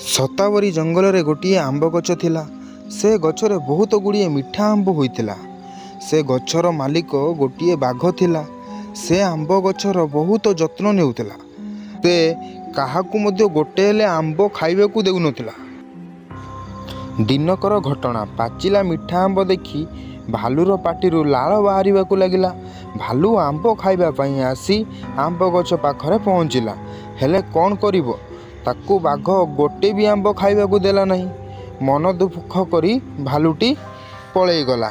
ଶତାବରୀ ଜଙ୍ଗଲରେ ଗୋଟିଏ ଆମ୍ବ ଗଛ ଥିଲା। ସେ ଗଛରେ ବହୁତ ଗୁଡ଼ିଏ ମିଠା ଆମ୍ବ ହୋଇଥିଲା। ସେ ଗଛର ମାଲିକ ଗୋଟିଏ ବାଘ ଥିଲା। ସେ ଆମ୍ବ ଗଛର ବହୁତ ଯତ୍ନ ନେଉଥିଲା। ସେ କାହାକୁ ମଧ୍ୟ ଗୋଟେ ହେଲେ ଆମ୍ବ ଖାଇବାକୁ ଦେଉନଥିଲା। ଦିନକର ଘଟଣା, ପାଚିଲା ମିଠା ଆମ୍ବ ଦେଖି ଭାଲୁର ପାଟିରୁ ଲାଳ ବାହାରିବାକୁ ଲାଗିଲା। ଭାଲୁ ଆମ୍ବ ଖାଇବା ପାଇଁ ଆସି ଆମ୍ବ ଗଛ ପାଖରେ ପହଞ୍ଚିଲା। ହେଲେ କ'ଣ କରିବ, ତାକୁ ବାଘ ଗୋଟେ ବି ଆମ୍ବ ଖାଇବାକୁ ଦେଲା ନାହିଁ। ମନ ଦୁଃଖ କରି ଭାଲୁଟି ପଳେଇଗଲା।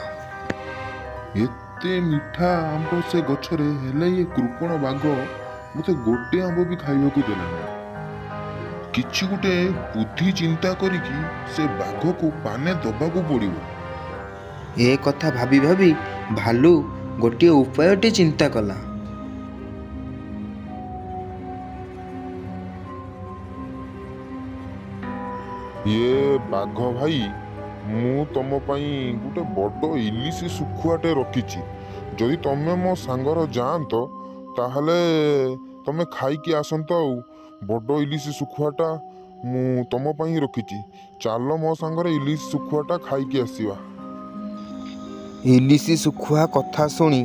ଏତେ ମିଠା ଆମ୍ବ ସେ ଗଛରେ, ହେଲେ ଏ କୃପଣ ବାଘ ମୋତେ ଗୋଟେ ଆମ୍ବ ବି ଖାଇବାକୁ ଦେଲା ନାହିଁ। କିଛି ଗୋଟେ ବୁଦ୍ଧି ଚିନ୍ତା କରିକି ସେ ବାଘକୁ ପାନେ ଦବାକୁ ପଡ଼ିବ। ଏ କଥା ଭାବି ଭାବି ଭାଲୁ ଗୋଟିଏ ଉପାୟଟି ଚିନ୍ତା କଲା। ଇଏ ବାଘ ଭାଇ, ମୁଁ ତମ ପାଇଁ ଗୋଟେ ବଡ଼ ଇଲିଶି ଶୁଖୁଆଟେ ରଖିଛି। ଯଦି ତମେ ମୋ ସାଙ୍ଗର ଯାଆନ୍ତ, ତାହେଲେ ତମେ ଖାଇକି ଆସନ୍ତ। ଆଉ ବଡ଼ ଇଲିଶି ଶୁଖୁଆଟା ମୁଁ ତମ ପାଇଁ ରଖିଛି। ଚାଲ, ମୋ ସାଙ୍ଗରେ ଇଲିଶି ଶୁଖୁଆଟା ଖାଇକି ଆସିବା। ଇଲିଶି ଶୁଖୁଆ କଥା ଶୁଣି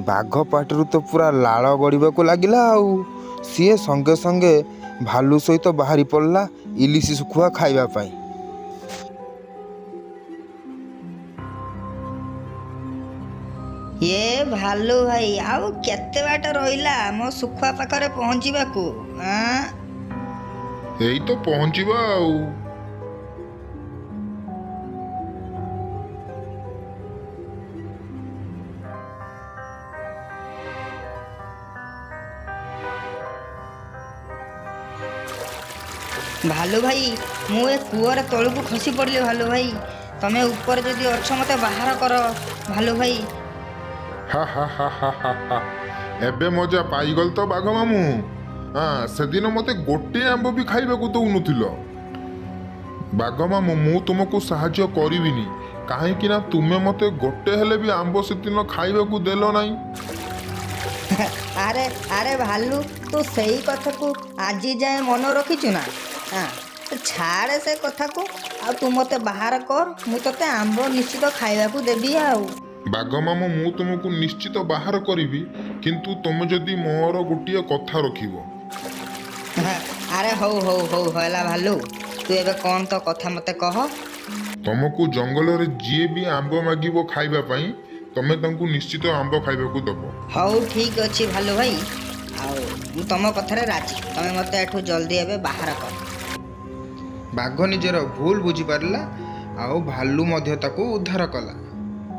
ବାଘ ପାଟିରୁ ତ ପୁରା ଲାଳ ଗଡ଼ିବାକୁ ଲାଗିଲା, ଆଉ ସିଏ ସଙ୍ଗେ ସଙ୍ଗେ ଭାଲୁ ସହିତ ବାହାରି ପଡ଼ିଲା ଇଲିଶି ଶୁଖୁଆ ଖାଇବା ପାଇଁ। ଏ ଭାଲୁ ଭାଇ, ଆଉ କେତେ ବାଟ ରହିଲା ମୋ ଶୁଖୁଆ ପାଖରେ ପହଞ୍ଚିବାକୁ, ଆଁ? ଏଇ ତ ପହଞ୍ଚିବା ଆଉ। ଭାଲୁ ଭାଇ, ମୁଁ ଏ କୂଅରେ ତଳକୁ ଖସି ପଡ଼ିଲି। ଭାଲୁ ଭାଇ, ତମେ ଉପରେ ଯଦି ଅଛ, ମୋତେ ବାହାର କର ଭାଲୁ ଭାଇ। ହା ହା ହା ହା ହା ହା, ଏବେ ମଜା ପାଇଗଲ ତ ବାଘ ମାମୁଁ? ହଁ, ସେଦିନ ମୋତେ ଗୋଟିଏ ଆମ୍ବ ବି ଖାଇବାକୁ ଦଉନଥିଲ। ବାଘ ମାମୁଁ, ମୁଁ ତୁମକୁ ସାହାଯ୍ୟ କରିବିନି, କାହିଁକି ନା ତୁମେ ମୋତେ ଗୋଟେ ହେଲେ ବି ଆମ୍ବ ସେଦିନ ଖାଇବାକୁ ଦେଲ ନାହିଁ। ଆରେ ଆରେ ଭାଲୁ, ତୁ ସେଇ କଥାକୁ ଆଜି ଯାଏଁ ମନେ ରଖିଛୁ ନା? ହଁ, ଛାଡ଼େ ସେ କଥାକୁ, ଆଉ ତୁ ମୋତେ ବାହାର କର। ମୁଁ ତୋତେ ଆମ୍ବ ନିଶ୍ଚିତ ଖାଇବାକୁ ଦେବି ଆଉ। ବାଘ ମାମୁଁ, ମୁଁ ତୁମକୁ ନିଶ୍ଚିତ ବାହାର କରିବି, କିନ୍ତୁ ତୁମେ ଯଦି ମୋର ଗୋଟିଏ କଥା ରଖିବ। ଆରେ ହଉ ହଉ ହଉ, ହେଲା ଭାଲୁ, ତୁ ଏବେ କ'ଣ ତୋ କଥା ମୋତେ କହ। ତମକୁ ଜଙ୍ଗଲରେ ଯିଏ ବି ଆମ୍ବ ମାଗିବ ଖାଇବା ପାଇଁ, ତମେ ତାଙ୍କୁ ନିଶ୍ଚିତ ଆମ୍ବ ଖାଇବାକୁ ଦବ। ହଉ, ଠିକ୍ ଅଛି ଭାଲୁ ଭାଇ, ଆଉ ମୁଁ ତମ କଥାରେ ରାଜି। ତମେ ମୋତେ ଏଠୁ ଜଲ୍ଦି ଏବେ ବାହାର କର। ବାଘ ନିଜର ଭୁଲ ବୁଝିପାରିଲା, ଆଉ ଭାଲୁ ମଧ୍ୟ ତାକୁ ଉଦ୍ଧାର କଲା।